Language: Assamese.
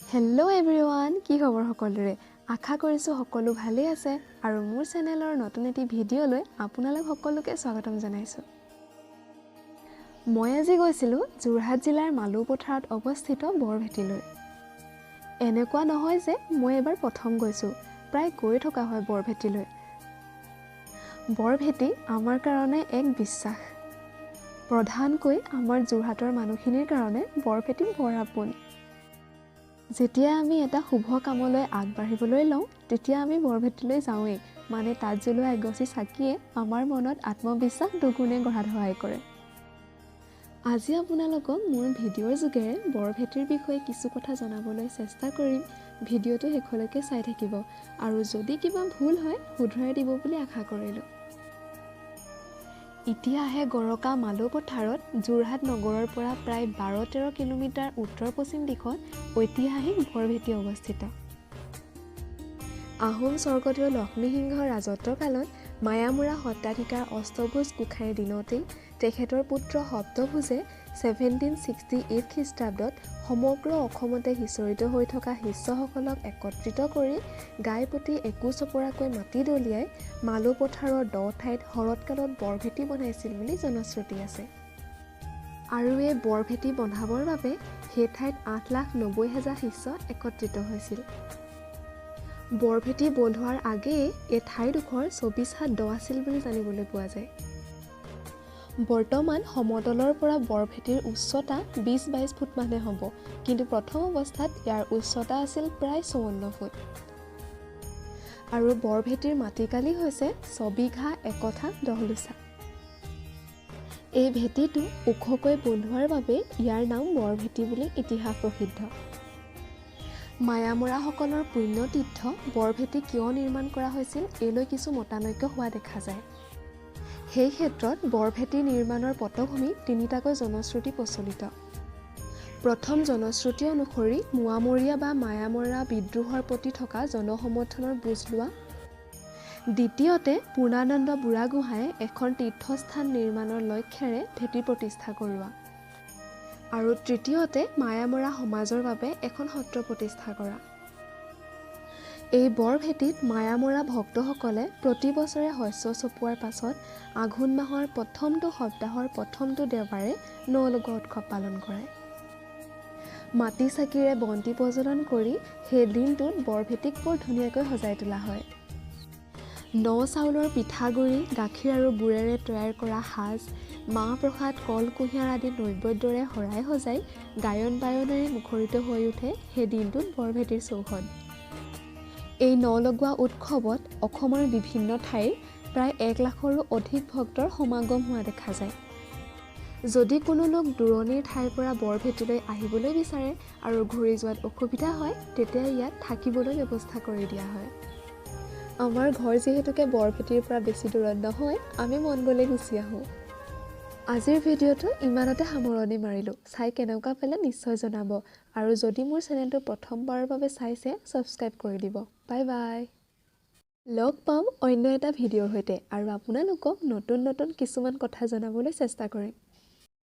হেল্ল' এভৰিৱান, কি খবৰ সকলোৰে? আশা কৰিছোঁ সকলো ভালেই আছে আৰু মোৰ চেনেলৰ নতুন এটি ভিডিঅ'লৈ আপোনালোক সকলোকে স্বাগতম জনাইছোঁ। মই আজি গৈছিলোঁ যোৰহাট জিলাৰ মালৌপথাৰত অৱস্থিত বৰভেটিলৈ। এনেকুৱা নহয় যে মই এবাৰ প্ৰথম গৈছোঁ, প্ৰায় গৈ থকা হয় বৰভেটিলৈ। বৰভেটি আমাৰ কাৰণে এক বিশ্বাস, প্ৰধানকৈ আমাৰ যোৰহাটৰ মানুহখিনিৰ কাৰণে বৰভেটি বৰ আপোন। যেতিয়া আমি এটা শুভ কামলৈ আগবাঢ়িবলৈ লওঁ, তেতিয়া আমি বৰভেটিলৈ যাওঁৱেই, মানে তাত জ্বলোৱা এগছি চাকিয়ে আমাৰ মনত আত্মবিশ্বাস দুগুণে গঢ়াত সহায় কৰে। আজি আপোনালোকক মোৰ ভিডিঅ'ৰ যোগেৰে বৰভেটিৰ বিষয়ে কিছু কথা জনাবলৈ চেষ্টা কৰিম। ভিডিঅ'টো শেষলৈকে চাই থাকিব আৰু যদি কিবা ভুল হয় শুধৰাই দিব বুলি আশা কৰিলোঁ। এতিয়া আহে গৰকা মালৌপথাৰত যোৰহাট নগৰৰ পৰা প্ৰায় 12-13 কিলোমিটাৰ উত্তৰ পশ্চিম দিশত ঐতিহাসিক বৰভেটি অৱস্থিত। আহোম স্বৰ্গদেউ লক্ষ্মীসিংহৰ ৰাজত্বকালত মায়ামৰা সত্ৰাধিকাৰ অষ্টভোজ গোসাঁইৰ দিনতেই তেখেতৰ পুত্ৰ সপ্তভোজে 1768 খ্ৰীষ্টাব্দত সমগ্ৰ অসমতে সিঁচৰিত হৈ থকা শিষ্যসকলক একত্ৰিত কৰি গাই প্ৰতি একো চপৰাকৈ মাটি দলিয়াই মালৌপথাৰৰ দ ঠাইত শৰৎকালত বৰভেটি বনাইছিল বুলি জনশ্ৰুতি আছে। আৰু এই বৰভেটি বনাবৰ বাবে সেই ঠাইত 8,90,000 শিষ্য একত্ৰিত হৈছিল। বৰভেটি বন্ধোৱাৰ আগেয়ে এই ঠাইডোখৰ 24 হাত দ আছিল বুলি জানিবলৈ পোৱা যায়। বৰ্তমান সমতলৰ পৰা বৰভেটিৰ উচ্চতা 20-22 ফুটমানহে হ'ব, কিন্তু প্ৰথম অৱস্থাত ইয়াৰ উচ্চতা আছিল প্ৰায় 54 ফুট। আৰু বৰভেটিৰ মাটিকালি হৈছে 6 বিঘা 1 কঠা 10 লোচা। এই ভেটিটো ওখকৈ বন্ধোৱাৰ বাবে ইয়াৰ নাম বৰভেটি বুলি ইতিহাস প্ৰসিদ্ধ। মায়ামৰাসকলৰ পুণ্যতীৰ্থ বৰভেটি কিয় নিৰ্মাণ কৰা হৈছিল, এই লৈ কিছু মতানৈক্য হোৱা দেখা যায়। সেই ক্ষেত্ৰত বৰভেটি নিৰ্মাণৰ পটভূমিত তিনিটাকৈ জনশ্ৰুতি প্ৰচলিত। প্ৰথম জনশ্ৰুতি অনুসৰি মোৱামৰীয়া বা মায়ামৰা বিদ্ৰোহৰ প্ৰতি থকা জনসমৰ্থনৰ বুজ লোৱা, দ্বিতীয়তে পূৰ্ণানন্দ বুঢ়াগোহাঁয়ে এখন তীৰ্থস্থান নিৰ্মাণৰ লক্ষ্যেৰে ভেটি প্ৰতিষ্ঠা কৰোৱা আৰু তৃতীয়তে মায়ামৰা সমাজৰ বাবে এখন সত্ৰ প্ৰতিষ্ঠা কৰা। এই বৰভেটিত মায়ামৰা ভক্তসকলে প্ৰতি বছৰে শস্য চপোৱাৰ পাছত আঘোণ মাহৰ প্ৰথমটো সপ্তাহৰ প্ৰথমটো দেওবাৰে নলগোৱা উৎসৱ পালন কৰে। মাটি চাকিৰে বন্তি প্ৰজ্বলন কৰি সেই দিনটোত বৰভেটিক বৰ ধুনীয়াকৈ সজাই তোলা হয়। ন চাউলৰ পিঠাগুড়ি, গাখীৰ আৰু গুৰেৰে তৈয়াৰ কৰা সাজ, মাহ প্ৰসাদ, কল, কুঁহিয়াৰ আদি নৈবেদ্যৰে শৰাই সজাই গায়ন বায়নেৰে মুখৰিত হৈ উঠে সেই দিনটোত বৰভেটিৰ চৌহদ। এই নলগোৱা উৎসৱত অসমৰ বিভিন্ন ঠাইৰ প্ৰায় 1 লাখৰো অধিক ভক্তৰ সমাগম হোৱা দেখা যায়। যদি কোনো লোক দূৰণিৰ ঠাইৰ পৰা বৰভেটিলৈ আহিবলৈ বিচাৰে আৰু ঘূৰি যোৱাত অসুবিধা হয়, তেতিয়া ইয়াত থাকিবলৈ ব্যৱস্থা কৰি দিয়া হয়। আমাৰ ঘৰ যিহেতুকে বৰভেটিৰ পৰা বেছি দূৰত নহয়, আমি মন গ'লে গুচি আহোঁ। আজিৰ ভিডিঅ'টো ইমানতে সামৰণি মাৰিলোঁ। চাই কেনেকুৱা পালে নিশ্চয় জনাব আৰু যদি মোৰ চেনেলটো প্ৰথমবাৰৰ বাবে চাইছে, ছাবস্ক্ৰাইব কৰি দিব। বাই বাই, লগ পাম অন্য এটা ভিডিঅ'ৰ সৈতে আৰু আপোনালোকক নতুন নতুন কিছুমান কথা জনাবলৈ চেষ্টা কৰিম।